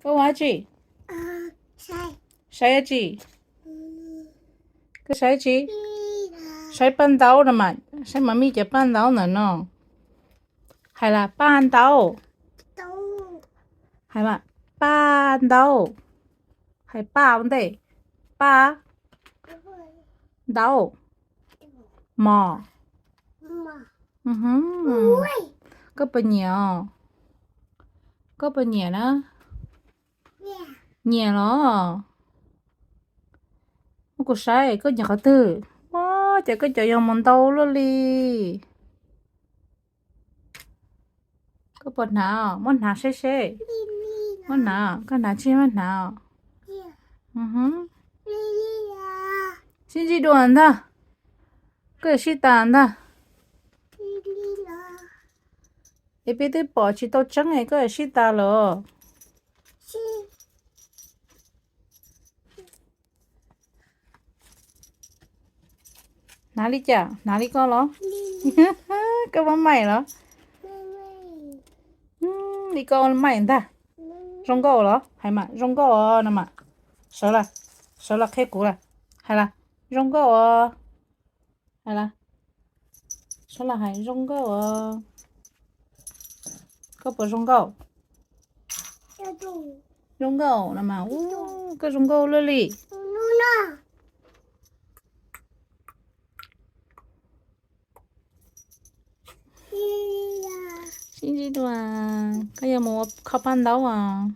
Koj ua dab tsi? Saib dab tsi? Koj saib dab tsi? Saib paj ntaub no mas, saib mas mij cov paj ntaub ntawm no. Hais las paj ntaub. Hais mas paj ntaub. Hais paj ua ntej. Paj ntaub. Mos. Koj puas nyiam os? Koj puas nyiam na? Nyiam los? Muab kuv saib koj nyiam qhov twg. Ua cas koj cov yog mus ntau luaj li. Koj puas hnav? Muab hnav seb seb. Muab hnav, koj hnav tsis muab hnav. Sib ntsib dua ntag. Koj yuav sib tas ntag. Es peb twb pom tsis tau tseeb es koj yuav sib tas lawm. Hnav li cas? Hnav li koj los? Koj muab maim los? Li koj maim ntag. Zoo nkauj los? Hais mas zoo nkauj os no mas. Sawv las, sawv los qhia kuv las. Hais las, zoo nkauj os. Hais las, sawv los hais zoo nkauj os. Koj puas zoo nkauj? Zoo nkauj no mas. Koj zoo nkauj luaj li. Sib ntsib dua, koj yuav mus ua kho paj ntaub as?